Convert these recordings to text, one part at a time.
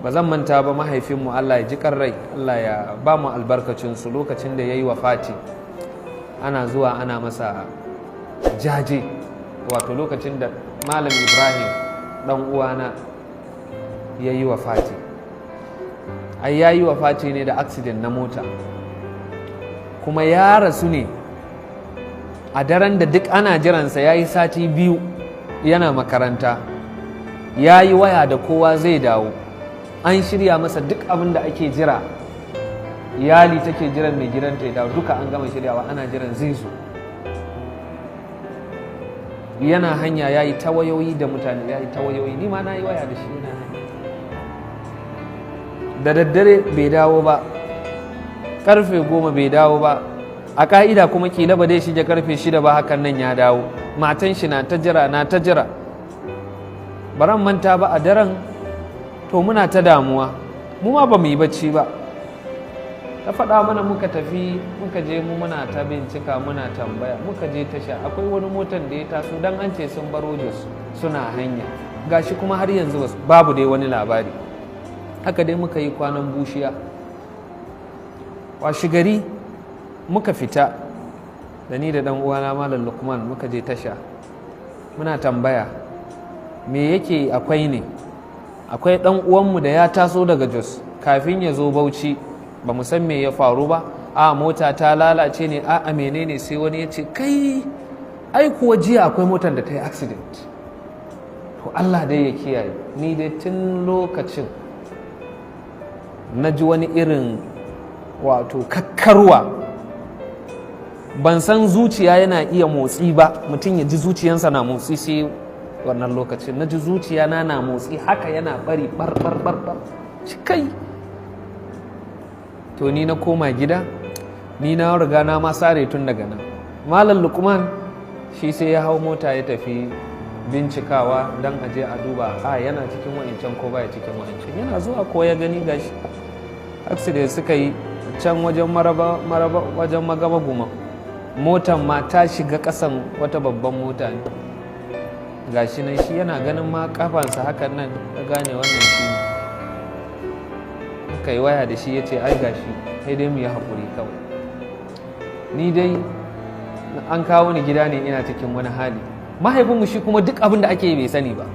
Ba zan manta ba, mahaifinmu, Allah ya ji rai, Allah ya ba mu albarkacinsu, lokacin da ya yi wafati, ana zuwa ana masa jaje, wato lokacin da Malam Ibrahim dan uwana ya yi wafati, ai ya yi wafati ne da accident na mota, kuma ya rasu ne a daren da duk ana jiransa. Ya yi sati 2 yana makaranta, ya yi waya da kowa zai dawo, an shirya masa duk abin da ake jira, iyali take jiran mai gidanta ya dawo, duka an gama shiryawa, ana jiran zai zo. Yana hanya, ya yi tawayoyi da mutane, ya yi tawayoyi, ni ma na yi waya da shi, yana hanya. Da daddare bai dawo ba, karfe 10 bai dawo ba. A ka'ida kuma kila ba dai shige karfe 6 ba hakan nan ya dawo. Matan shi na ta jira, na ta jira. Baran manta ba, a daren to muna ta damuwa, mu ma ba mu yi bacci ba. Ta faɗa mana, muka tafi, muka je mu muna ta bincika, muna tambaya. Muka je tasha, akwai wani motan da ya taso dan an ce sun baro Jos suna hanya, gashi kuma har yanzu babu dai wani labari. Haka dai muka yi kwanan bushiya. Washi gari muka fita da ni da dan uwana Malam Lukman, muka je tasha muna tambaya me yake akwai ne. Akwai dan uwanmu da ya taso daga Jos, kafin ya zo Bauchi ba mu san me ya faru ba, a mota ta lalace ne, a menene. Sai wani ya ce, "Kai, ai kuwa jiya akwai motar da ta yi accident." To Allah dai ya kiyaye. Ni dai tun lokacin na ji wani irin wato kakkarwa. Ban san zuciya yana iya motsi ba, mutum ya ji zuciyansa na motsi, sai wannan lokacin na ji zuciya na motsi haka, yana bari bar bar bar bar kai. To ni na koma gida, ni na riga na ma sare tun daga nan. Malam Lukman shi sai ya hau mota ya tafi bincikawa don a je a duba a yana cikin wa'incan ko baya cikin wa'incan. Yana zuwa ko ya gani gashi accident suka yi can wajen Maraba, Maraba wajen Magama Guma. Motan ma ta shiga kasan wata babban mota ne. Gashi nan, shi yana ganin ma kafansa hakan nan ya gane wannan shi ne. Muka yi waya da shi, ya ce ai gashi, sai dai mu yi haƙuri kawai. Ni dai an kawo ni gida ne ina cikin wani hali. Mahaifinmu shi kuma duk abin da ake yi bai sani ba.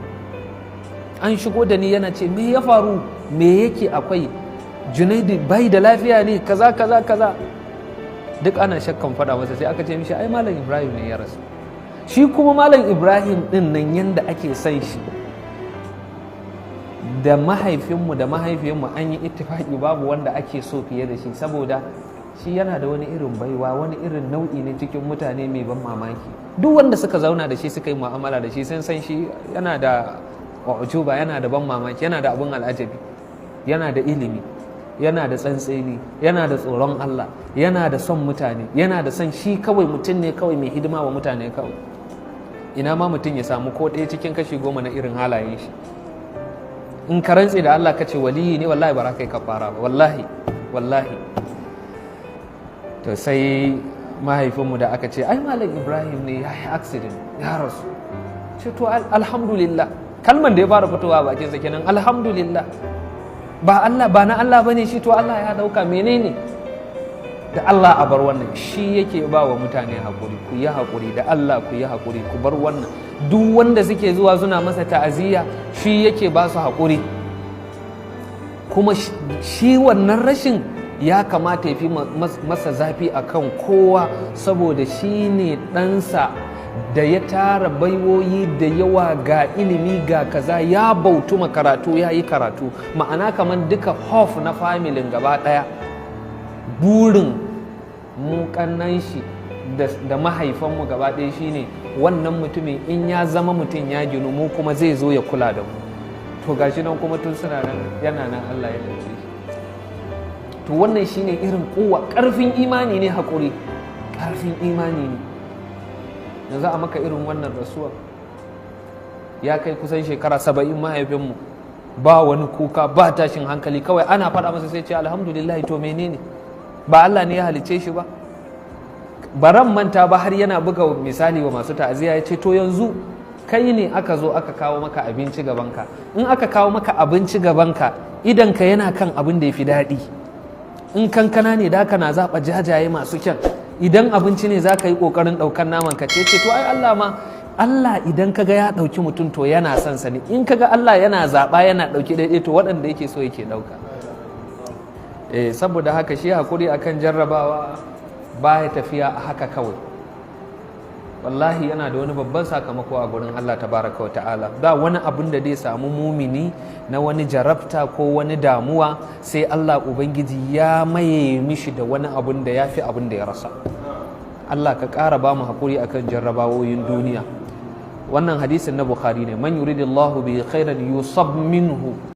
An shigo da ni, yana ce, "Me ya faru? Me yake akwai? Junaidu bai da lafiya ne?" Kaza kaza kaza. Duk ana shakkan faɗa masa, sai aka ce mishi ai Malam Ibrahim ne ya rasu. Shi kuma Malam Ibrahim din nan, yanda ake son shi da mahaifinmu da mahaifiyanmu, an yi ittifaki babu wanda ake so fiye da shi, saboda shi yana da wani irin baiwa, wani irin nau'i ne cikin mutane mai ban mamaki. Duk wanda suka zauna da shi, suka yi mu'amala da shi, sun san shi yana da ujuba, yana da ban mamaki, yana da abin al'ajabi, yana da ilimi, yana da tsantseni, yana da tsoron Allah, yana da son mutane, yana da son shi kawai mutum ne kawai mai hidima wa mutane kawai. Ina ma mutum ya samu ko ɗaya cikin kashi 10 na irin halayen shi. In ka rantse da Allah ka ce waliyi ne, wallahi ba za ka yi kafara ba, wallahi wallahi. To sai mahaifinmu da aka ce ai Malam Ibrahim ne ya yi accident ya rasu, ce to alhamdulillah. Kalman da ya fara fitowa bakinsa kenan, "Alhamdulillah." Ba Allah ba na Allah bane shi, to Allah ya dauka, menene? Da Allah a bar wannan. Shi yake ba wa mutane hakuri, "Ku yi hakuri da Allah, ku yi hakuri, ku bar wannan." Duk wanda suke zuwa suna masa ta'aziyya, shi yake ba su hakuri. Kuma shi wannan rashin ya kamata ya fi masa zafi akan kowa, saboda shi ne ɗansa da ya tara baiwoyi da yawa, ga ilimi, ga kaza, ya bautu makaratu, ya yi karatu. Ma'ana kamar duka hope na familin gaba ɗaya, burin mu kannan shi da mahaifanmu gaba ɗaya shine wannan mutumin in ya zama mutum ya ginu, mu kuma zai zo ya kula da mu. To gashi nan kuma tun suna nan yana nan, Allah ya ɗauke shi. To wannan shine irin kowa ƙarfin imani ne, haƙuri ƙarfin imani ne. Yanzu a maka irin wannan rasuwar, ya kai kusan shekara 70 mahaifinmu, ba wani kuka, ba tashin hankali, kawai ana faɗa masa sai ce alhamdulillah. To menene? Ba Allah ne ya halicce shi ba? Baran manta ba, har yana buga misali wa masu ta'aziyya, ya ce to yanzu kai ne aka zo aka kawo maka abinci gabanka. In aka kawo maka abinci gabanka, Idanka yana kan abin da ya fi daɗi. In kankana ne, da kana zaɓa jajaye masu kyan. Idan abinci ne, za ka yi ƙoƙarin ɗaukar naman ka ce. To ai Allah ma, Allah idan kaga ya ɗauki mutum, to yana son sa ne. In kaga Allah yana zaɓa, yana ɗauki ɗaiɗai, to waɗanda yake so yake ɗauka. Eh, saboda haka shi hakuri akan jarrabawa baya tafiya a haka kawai. Wallahi yana da wani babban sakamako a gurin Allah tabaraka wa ta'ala. Ba wani abun da zai samu mumini na wani jarabta ko wani damuwa, sai Allah Ubangiji ya maye mishi da wani abun da ya fi abun da ya rasa. Allah ka ƙara ba mu hakuri akan jarrabawoyin duniya. Wannan hadisin na Bukhari ne. Man yuridillahu bi khairan yusab minhu.